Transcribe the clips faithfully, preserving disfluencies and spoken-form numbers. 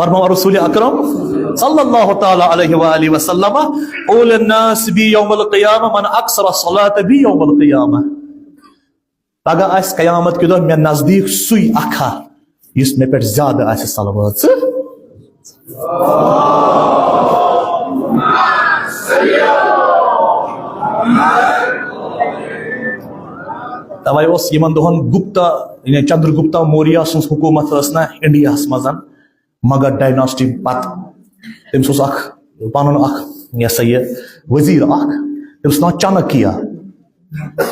فرماو رسول اکرم صلی اللہ تعالی علیہ وآلہ وسلم، "اول الناس بی یوم القیامہ من اکثر الصلاۃ بی یوم القیامہ"۔ پگاہ آسہِ قیامت کہِ دۄہ مےٚ نزدیٖک سُے اکھا یُس مےٚ پٮ۪ٹھ زیادٕ آسہِ صلوات۔ توے اوس یِمن دۄہن گپتا، یعنی چندر گپتا موریہ سٕنٛز حکوٗمت ٲس نہ انڈیاہس منٛز، مگر ڈائناسٹی پتہٕ۔ تٔمِس اوس اکھ پنُن اکھ، یہِ ہسا یہِ، وزیر اکھ، تٔمِس اوس ناو چانکیہ۔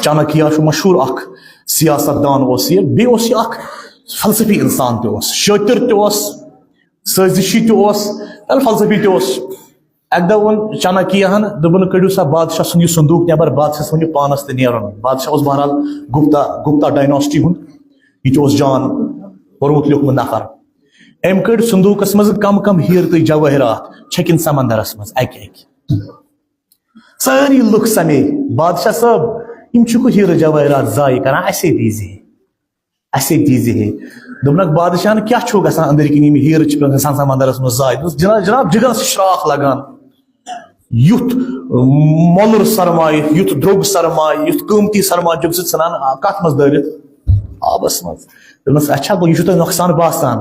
چانکیہ چھُ مشہوٗر اکھ سیاست دان اوس یہِ، بیٚیہِ اوس یہِ اکھ فلسفی انسان تہِ اوس، شٲطر تہِ اوس، سٲزشی تہِ اوس، تہٕ فلسفی تہِ اوس۔ اکہِ دۄہ ووٚن چانکیہ ہن، دوٚپُن، "کٔڑِو سا بادشاہ سُنٛد یہِ صندوق نٮ۪بر، بادشاہ سُنٛد یہِ پانس تہِ نیرُن۔" بادشاہ اوس بہرحال گپتا، گپتا ڈائناسٹی ہُنٛد، یہِ تہِ اوس جان پوٚرمُت لیوٚکھمُت نفر۔ أمۍ کٔڑۍ صندوقس منٛز کم کم ہیرٕ تہٕ جوٲہرات، چھٔکِن سمندرس منٛز اکہِ اکہِ۔ سٲری لُکھ سمے، "بادشاہ صٲب، یِم چھِکھ ہیرٕ جوٲہرات ضایع کران، اسے دیٖزِ ہے، اسے دیٖزِ ہے۔" دوٚپنکھ، "بادشاہن کیٛاہ چھُو گژھان أنٛدٕرۍ کِنۍ، یِم ہیرٕ چھِ گژھان سمندرس منٛز ضایع؟" دوٚپُس، "جناب، جناب، جگرس چھُ شراکھ لگان۔ یُتھ مۄلُر سرمایہِ، یُتھ درٛوگ سرمایہِ، یُتھ قۭمتی سرمایہِ چھُکھ ژٕ ژھٕنان آ-، کتھ منٛز دٲرِتھ؟ آبس منٛز۔" دوٚپنس، "اچھا، گوٚو یہِ چھُ تۄہہِ نۄقصان باسان؟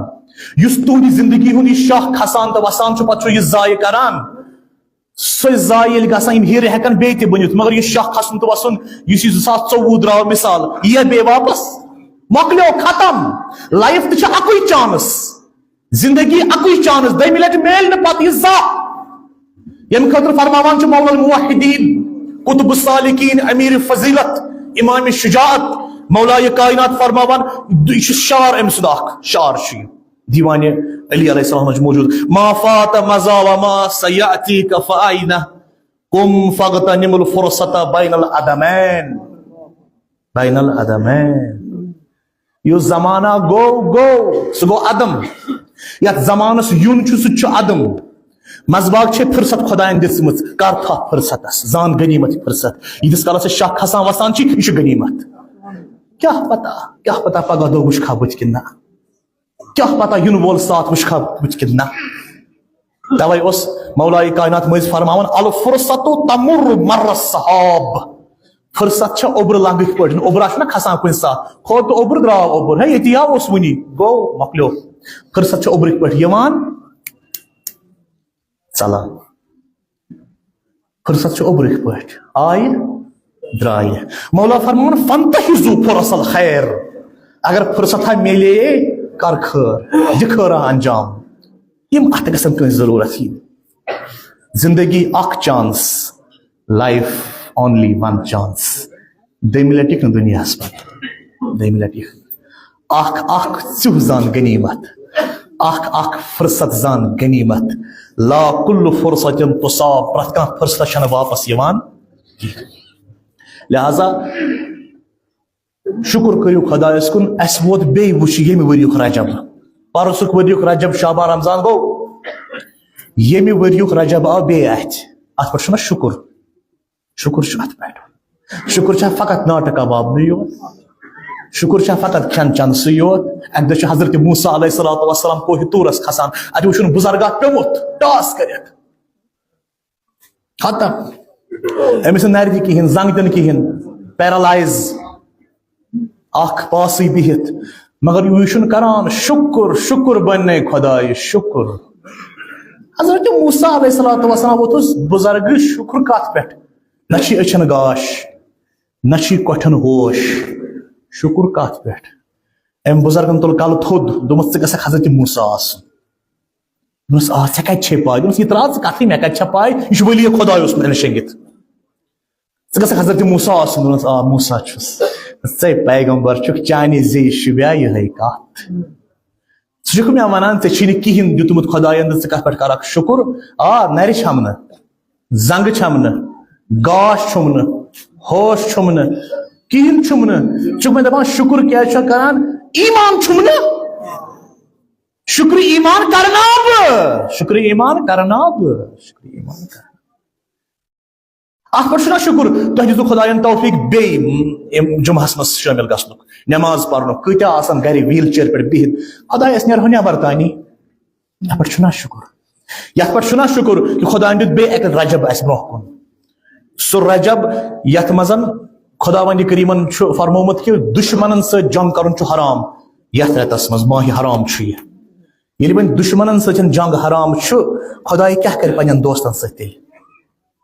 یُس تُہنٛدِ زندگی ہُنٛد یہِ شاہ کھسان تہٕ وسان چھُ، پتہٕ چھُ یہِ ضایع کران؟" سُہ ضایع ییٚلہِ گژھان، یِم ہیرٕ ہٮ۪کن بیٚیہِ تہِ بٔنِتھ، مگر یُس شاہ کھسُن تہٕ وسُن، یُس یہِ زٕ ساس ژوٚوُہ درٛاو مثال، یہِ یِیہِ بیٚیہِ واپس؟ مۄکلیو، ختم۔ لائف تہِ چھِ اکُے چانس، زندگی اکُے چانس، دوٚیمہِ لٹہِ میلہِ نہٕ پتہٕ یہِ زانٛہہ۔ ییٚمہِ خٲطرٕ فرماوان چھُ مولا الموحدین، قطب السالکین، امیر فضیلت، امام شجاعت، مولائے کائنات فرماوان، یہِ چھُ شعر أمۍ سُنٛد اکھ، شعر چھُ یہِ۔ دیوان علی علیہ السلام چھُ موجود، "ما فات مضى وما سيأتيك فأين، قم فاغتنم الفرصة بين العدمين، بين العدمين۔" یُس زمانہ گوٚو، گوٚو، سُہ گوٚو عدم۔ یتھ زمانس یُن چھُ، سُہ تہِ چھُ عدم۔ منٛزباگ چھے فرصت خدایَن دِژمٕژ، کر تھپھ فرصتس، زان غنیمت فرصت۔ ییٖتِس کالس ژےٚ شاہ کھسان وسان چھِ، یہِ چھُ غنیمت۔ کیٛاہ پتہ، کیٛاہ پتہ پگاہ دۄہ وٕچھکھا بہٕ تہِ کِنہٕ نہ؟ کیٛاہ پتہ یِنہٕ وول ساتھ وٕچھکھا بہٕ تہِ کِنہٕ نہ؟ توے اوس مولائے کائنات مٔنٛزۍ فرماوان، "الفرصت تمر مر السحاب۔" فرصت چھےٚ اوٚبرٕ لنگٕکۍ پٲٹھۍ، اوٚبرا چھُنہ کھسان کُنہِ ساتہٕ، کھوٚت تہٕ اوٚبرٕ، درٛاو اوٚبُر، ہے، ییٚتی آو، اوس وُنی، گوٚو، مۄکلیو۔ فرصت چھےٚ اوٚبرٕکۍ پٲٹھۍ یِوان، ژلان۔ فرصت چھِ اوٚبرٕکۍ پٲٹھۍ، آیہِ، درٛایہِ۔ مولا فرماوان، "فانتہزوا فرص الخیر۔" اگر فرصت ہا میلے، کر خٲر، دِ خٲرا انجام۔ یِم اتھ گژھن کٲنٛسہِ ضروٗرت یِنۍ۔ زندگی اکھ chance, life only one chance۔ دوٚیمہِ لٹہِ یِکھ نہٕ دُنیاہس پتہٕ، دوٚیمہِ لٹہِ یِکھ۔ اکھ اکھ ژیوٗہ زان غنیمت، اکھ اکھ فرصت زان غنیمت۔ لا کل فرصت تصاب، پرٛٮ۪تھ کانٛہہ فرصت چھنہٕ واپس یِوان۔ لہذا شُکُر کٔرِو خۄدایَس کُن، اَسہِ ووت بیٚیہِ وٕچھ ییٚمہِ ؤریُک رجب۔ پَرُسُک ؤریُک رجب، شعبان، رمضان گوٚو۔ ییٚمہِ ؤریُک رجب آو بیٚیہِ اَتھِ۔ اَتھ پٮ۪ٹھ چھُنہ شُکُر؟ شُکُر چھُ اَتھ پٮ۪ٹھ۔ شُکُر چھا فقط ناٹہٕ کبابنٕے یوت؟ شُکُر چھا فقط کھٮ۪ن چٮ۪نسٕے یوت؟ اَکہِ دۄہ چھُ حضرت موسیٰ علیہ الصلوۃ والسلام کوہِ طورس کھسان، اَتہِ وٕچھُن بُزرگاہ پیوٚمُت، ٹاس کٔرِتھ۔ ختم۔ أمِس نہٕ نرِ تہِ کِہیٖنۍ، زنٛگ تہِ نہٕ کِہیٖنۍ، paralyze، اکھ پاسٕے بِہِتھ۔ مگر یہِ چھُنہٕ کران، "شُکُر، شُکُر بنے خۄدایہِ، شُکُر۔" حضرت موسیٰ علیہ الصلوۃ والسلام ووٚتھُس، بُزرگہٕ، شُکُر کتھ پٮ۪ٹھ؟ نہ چھِ أچھن گاش، نہ چھِ کۄٹھٮ۪ن ہوش، شُکُر کتھ پٮ۪ٹھ؟ أمۍ بُزرگن تُل کلہٕ تھوٚد، دوٚپمَس، "ژٕ گژھکھ حضرت موسیٰ آسُن۔" دوٚپمَس، "آ، ژےٚ کَتہِ چھے پَے؟" دوٚپمَس، "یہِ ترٛاو ژٕ کَتھٕے، مےٚ کَتہِ چھےٚ پَے؟ یہِ چھُ ؤلی خۄدایوس منٛز شٔنٛگِتھ۔ ژٕ گژھکھ حضرت موسیٰ آسُن۔" دوٚپمَس، "آ، موسیٰ چھُس۔" "ژَے پیغمبر چھُکھ، چانہِ زیٚیہِ شوٗبیا یِہوٚے کَتھ؟ ژٕ چھُکھ مےٚ وَنان، ژےٚ چھی نہٕ کِہیٖنۍ دیُتمُت خۄدایَن تہٕ ژٕ کَتھ پٮ۪ٹھ کَرَکھ شُکُر؟ آ، نَرِ چھَم نہٕ، زنٛگہٕ چھَم نہٕ، گاش چھُم نہٕ، ہوش چھُم نہٕ، کِہیٖنۍ چھُم نہٕ۔ ژٕ چھُکھ مےٚ دَپان شُکُر کیٛازِ چھُکھ کَران؟ ایٖمان چھُم نہٕ۔" شُکر ایٖمان کرنا بہٕ، شُکر ایٖمان کرنا بہٕ، شُکر ایٖمان کرنا۔ اَتھ پٮ۪ٹھ چھُنہ شُکُر، تۄہہِ دِژوٕ خۄدایَن توفیٖق بیٚیہِ اَمہِ جُمعہَس منٛز شٲمِل گژھنُک، نٮ۪ماز پَرنُک۔ کۭتیٛاہ آسَن گَرِ wheel chair پٮ۪ٹھ بِہِتھ، خۄدایَس نیرہو نٮ۪بَر تانی۔ یتھ پٮ۪ٹھ چھُنا شُکُر؟ یتھ پٮ۪ٹھ چھُنا شُکُر کہِ خۄدایَن دیُت بیٚیہِ اَکہِ لَٹہِ رجب اَسہِ برونٛہہ کُن؟ سُہ رجب یتھ منٛز خۄداوندِ کریٖمن چھُ فرمومُت کہِ دُشمنن سۭتۍ جنگ کرُن چھُ حرام۔ یتھ رٮ۪تس منٛز ماہِ حرام چھُ یہِ۔ ییٚلہِ وۄنۍ دُشمنن سۭتۍ جنگ حرام چھُ، خۄداے کیٛاہ کرِ پننٮ۪ن دوستن سۭتۍ تیٚلہِ؟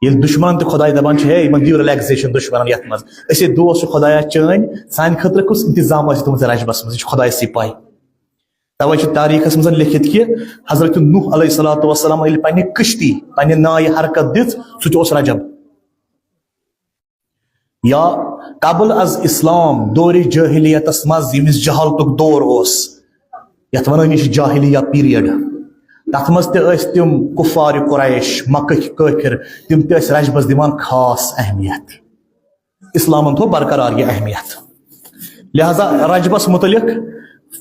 ییٚلہِ دُشمنن تہِ خۄداے دپان چھُ، ہے، یِمن دِیِو relaxation دُشمنن یتھ منٛز، أسۍ ہے دوست چھِ خۄدایا چٲنۍ، سانہِ خٲطرٕ کُس انتظام آسہِ تُہنٛدِس رجبس منٛز، یہِ چھُ خۄدایسٕے پاے۔ توے چھِ تاریخس منٛز لیکھِتھ کہِ حضرت نوح علیہ الصلوۃ والسلام ییٚلہِ پننہِ کشتی، پننہِ نایہِ حرکت دِژ، سُہ تہِ اوس رجب۔ یا قبل از اسلام دورِ جاہلیتس منٛز ییٚمِس جہالتُک دور اوس، یتھ ونان چھِ جاہلیہ period، تتھ منٛز تہِ ٲسۍ تِم کفار قریش، مکٕکۍ کٲفر، تِم تہِ ٲسۍ رجبس دِوان خاص اہمیت۔ اسلامن تھوٚو برقرار یہِ اہمیت۔ لہذا رجبس متعلق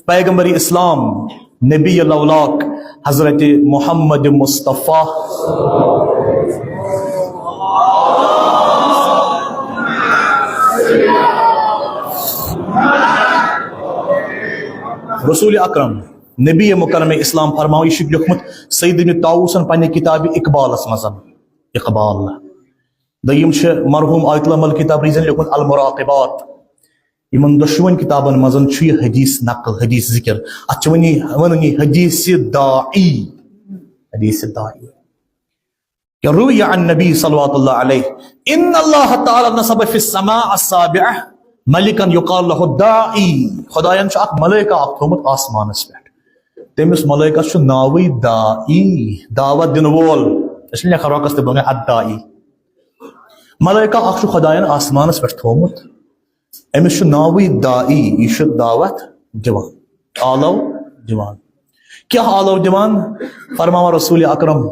پیغمبر اسلام، نبی لولاک حضرت محمد مصطفیٰ رسول اکرم، نبی مکرم اسلام فرماوان، یہِ چھُ لیوٚکھمُت سید ابن طاووسن پننہِ کتابہِ اقبالس منٛز۔ اقبال۔ دوٚیِم چھِ مرحوم آیت اللہ ملکی تبریزن لیوٚکھمُت المراقبات۔ یِمن دۄشوٕنۍ کتابن منٛز چھُ یہِ حدیث نقل، حدیث ذکر۔ اتھ چھِ وَنان، وَنان یہِ حدیث داعی۔ حدیث داعی۔ یا روی عن نبی صلوات اللہ علیہ، ان اللہ تعالی نصب فی السماء السابعہ ملکا یقال لہ الداعی۔ خدایَن چھُ اکھ ملائکہ اکھ تھوٚومُت آسمانس پٮ۪ٹھ۔ تٔمِس ملائکس چھُ ناوٕے داعی، دعوت دِنہٕ وول۔ أسۍ چھِ لیکھان رۄکس تہِ بۄنہٕ الداعی۔ ملائکہ اکھ چھُ خدایَن آسمانس پٮ۪ٹھ تھوٚومُت۔ أمِس چھُ ناوٕے داعی، یہِ چھُ دعوت دِوان، آلو دِوان۔ کیٛاہ آلو دِوان؟ فرماوان رسول اکرم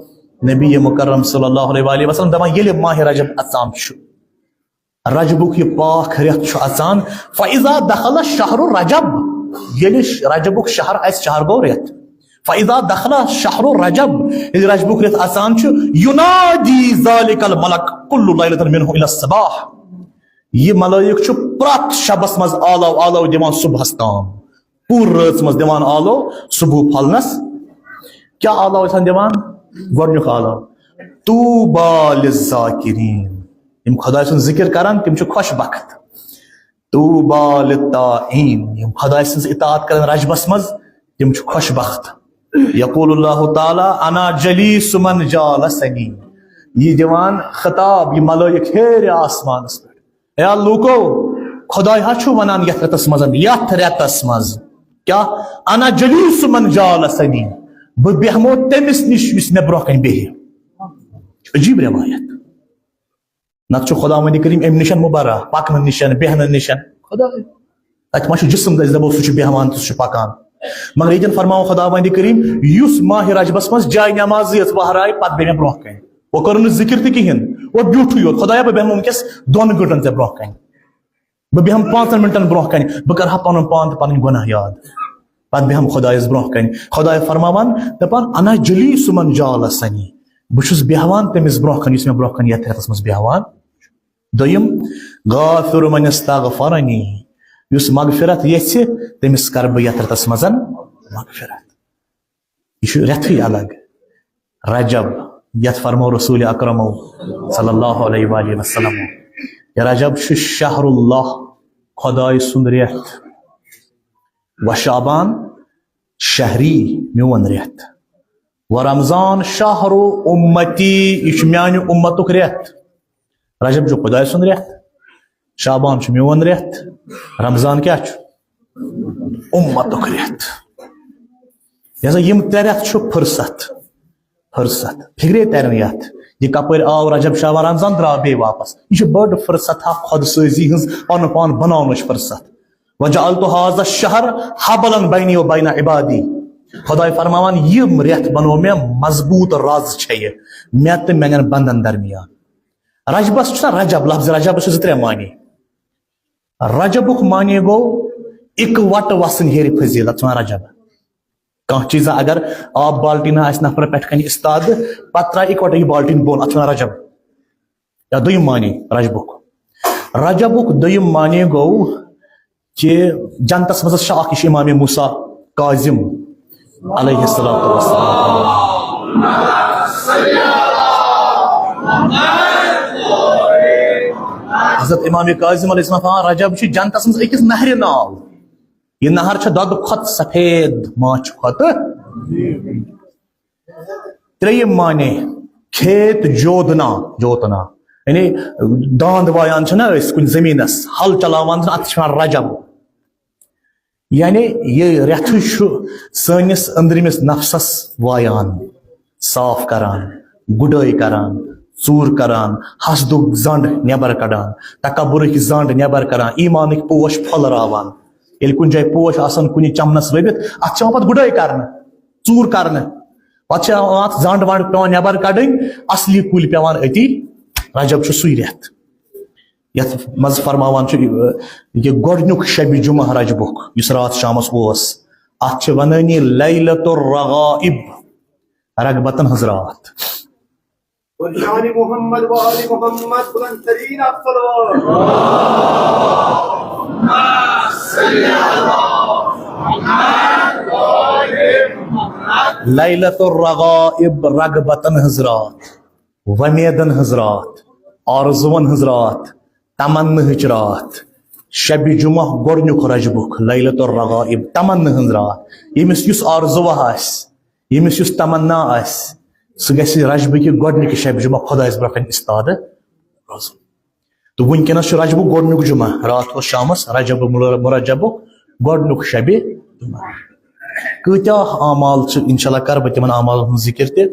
نبی مکرم صلی اللہ علیہ وآلہ وسلم، دپان، ییٚلہِ ماہِ رجب اژان چھُ، رجبُک یہِ پاک رٮ۪تھ چھُ اژان، فاذا دخل شہر رجب، ییٚلہِ رجبُک شہر اَژِ، شہر گوٚو رٮ۪تھ، فاذا دخل شہر رجب، ییٚلہِ رجبُک رٮ۪تھ اژان چھُ، ینادی ذلک الملک کل لیلۃ منہ الی الصباح، یہِ ملائک چھُ پرٛٮ۪تھ شبس منٛز آلو آلو دِوان صبحس تام، پوٗرٕ رٲژ منٛز دِوان آلو صبح پھۄلنس۔ کیٛاہ آلو ٲسۍ دِوان؟ گۄڈٕنیُک آلو، طوبی للذاکرین، یِم خۄداے سُنٛد ذِکِر کران، تِم چھِ خۄش بخت۔ طوبی للطائین، یِم خۄداے سٕنٛز اطاعت کران رجبس منٛز، تِم چھِ خۄش بخت۔ یقول اللہ تعالیٰ، انا جلیس من جالسنی، یہِ دِوان خطاب، یہِ ملٲیِک ہیرِ آسمانس پٮ۪ٹھ۔ اے لوٗکو، خۄداے ہا چھُ وَنان یَتھ رٮ۪تَس منٛز، یَتھ رٮ۪تَس منٛز کیٛاہ؟ انا جلیس من جالسنی، بہٕ بیٚہمو تٔمِس نِش یُس مےٚ برٛونٛہہ کَنہِ بیٚہہِ۔ عجیٖب رٮ۪وایت۔ نَتہٕ چھُ خۄداوندِ کریٖم اَمہِ نِشَن مُبرا، پَکنہٕ نِشَن، بیٚہنہٕ نِشَن۔ خۄداے، تَتہِ ما چھُ جسم، أسۍ دَپو سُہ چھُ بیٚہوان تہٕ سُہ چھُ پَکان؟ مگر ییٚتٮ۪ن فرماوان خۄداوندِ کریٖم، یُس ماہِ رجبَس منٛز جاے نمازٕے یٲژ وہرایہِ، پَتہٕ بیٚہہِ مےٚ برٛونٛہہ کَنہِ۔ وۄنۍ کٔرٕن نہٕ ذِکِر تہِ کِہیٖنۍ، وۄنۍ بیوٗٹھٕے یوت، خۄدایا، بہٕ بیٚہمہٕ وٕنکیٚس دۄن گٲنٛٹَن ژےٚ برٛونٛہہ کَنہِ، بہٕ بیٚہمہٕ پانٛژَن مِنٹَن برٛونٛہہ کَنہِ، بہٕ کَرٕ ہا پَنُن پان تہٕ پَنٕنۍ گۄناہ یاد۔ پَتہٕ بیٚہمہٕ خۄدایَس برٛونٛہہ کَنہِ، خۄداے فرماوان، دَپان، انا جلیس من جالسنی، بہٕ چھُس بیٚہوان تٔمِس برٛونٛہہ کَنہِ، یُس مےٚ برٛونٛہہ کَنہِ یَتھ رٮ۪تَس منٛز بیٚہوان۔ دوٚیِم، غافر من استغفرنی، یُس مغفرت یژھِ، تٔمِس کَرٕ بہٕ یَتھ رٮ۪تَس منٛز مغفرت۔ یہِ چھُ رٮ۪تھٕے الگ۔ رجب، یَتھ فرمو رسول اکرمو صلی اللہ علیہ وآلہ وسلم، یہِ رجب چھُ شہر اللہ، خۄداے سُنٛد رٮ۪تھ۔ و شعبان، شہری، میون رٮ۪تھ۔ و رمضان شہر امتی، یہِ چھُ میانہِ اُمتُک رٮ۪تھ۔ رجب چھُ خۄداے سُنٛد رٮ۪تھ، شعبان چھُ میون رٮ۪تھ، رمضان کیٛاہ چھُ؟ اُمتُک رٮ۪تھ۔ لہذا یِم ترٛےٚ رٮ۪تھ چھُ فرصت، فرصت۔ فِکرے ترِ نہٕ یَتھ، یہِ کَپٲرۍ آو رجب، شعبان، رمضان، درٛاو بیٚیہِ واپس۔ یہِ چھِ بٔڑ فرصت اکھ خۄد سٲزی ہٕنٛز، پَنُن پان بَناونٕچ فرصت۔ وجعلت هذا الشهر حبلا بيني وبين عبادي۔ خۄداے فرماوان، یِم رٮ۪تھ بَنوو مےٚ مضبوٗط رز چھےٚ یہِ مےٚ تہٕ میانٮ۪ن بندن درمیان۔ رجبس چھُ رجب، لفظ رجبس چھِ زٕ ترٛےٚ معنی۔ رجبُک معنی گوٚو اِکہٕ وٹہٕ وسٕنۍ ہیٚرِ فضیلت، چھُ وَنان رجب۔ کانٛہہ چیٖزا اگر آب بالٹیٖن آسہِ نفرٕ پٮ۪ٹھ کنہِ استادٕ، پتہٕ ترٛایہِ اِکہٕ وٹہٕ یہِ بالٹیٖن بۄن، اتھ چھُ وَنان رجب۔ یا دوٚیِم معنی رجبُک۔ رجبُک دوٚیِم معنی گوٚو کہِ جنتس منٛز چھُ اکھ، یہِ چھُ امام موسیٰ کاظم، علیہ الصلوۃ والسلام۔ حضرت امام کاظم علیہ السلام فرماوان، رجب چھُ جنتس منٛز أکِس نہرِ ناو۔ یہِ نہر چھِ دۄدٕ کھۄتہٕ سفید، ماچھ کھۄتہٕ۔ ترٛیٚیِم معنی، کھیت جودنا، جوتنا، یعنی داند وایان چھِنہ أسۍ کُنہِ زٔمیٖنَس، ہل چلاوان چھِنہ، اَتھ چھِ وَنان رجب۔ یعنی یہِ رٮ۪تھٕے چھُ سٲنِس أنٛدرِمِس نفسَس وایان، صاف کران، گُڈٲے کران، ژوٗر کران، حسدُک زنٛڈ نٮ۪بر کڑان، تکبرٕکۍ زنٛڈ نٮ۪بر کران، ایٖمانٕکۍ پوش پھۄلراوان۔ ییٚلہِ کُنہِ جایہِ پوش آسن کُنہِ چمنس ؤوِتھ، اتھ چھِ یِوان پتہٕ گُڈٲے کرنہٕ، ژوٗر کرنہٕ۔ پتہٕ چھِ یِوان اتھ زنٛڈ ونٛڈ پٮ۪وان نٮ۪بر کڑٕنۍ، اصلی کُلۍ پٮ۪وان أتی۔ رجب چھُ سُے رٮ۪تھ، یتھ منٛز فرماوان چھُ، یہِ گۄڈنیُک شبِ جمعہ رجبُک، یُس راتھ شامس اوس، اتھ چھِ ونٲنی لیلۃ الرغائب، رغبتن ہٕنٛز راتھ۔ اور شان محمد و آل محمد بلند ترین آپ صلوات۔ لیلۃ الرغائب، رغبتن ہٕنٛز راتھ، وۄمیدن ہٕنٛز راتھ، آرزوون ہٕنٛز راتھ، تمنہٕچ راتھ۔ شبِ جمعہ گۄڈنیُک رجبُک، لیلۃ الرغائب، تمنہٕ ہٕنٛز راتھ۔ ییٚمِس یُس آرزوہ آسہِ، ییٚمِس یُس تمنا آسہِ، سُہ گژھِ رجبہٕ کہِ گۄڈنِکہِ شبِ جمعہ خۄدایَس برونٛہہ کنہِ استاد روزُن۔ تہٕ وٕنکیٚنَس چھُ رجبُک گۄڈنیُک جمعہ، راتھ اوس شامَس رجب مُر-، مرجبُک گۄڈنیُک شبِ جمعہ۔ کۭتیاہ اعمال چھِ، انشاءاللہ کَرٕ بہٕ تِمَن اعمالَن ہُنٛد ذِکِر تہِ،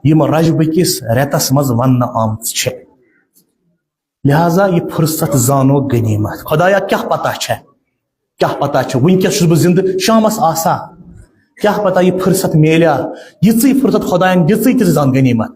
یِم رجبہٕ کِس رٮ۪تَس منٛز وَننہٕ آمژٕ چھِ۔ لہذا یہِ فرصت زانو غنیمت۔ خدایا، کیٛاہ پتہ چھےٚ، کیٛاہ پتہ چھےٚ، وٕنکیٚس چھُس بہٕ زِندٕ، شامس آسا، کیٛاہ پتہ یہِ فرصت میلیا، یِژٕے فرصت خداین دِژٕے تہِ زان غنیمت۔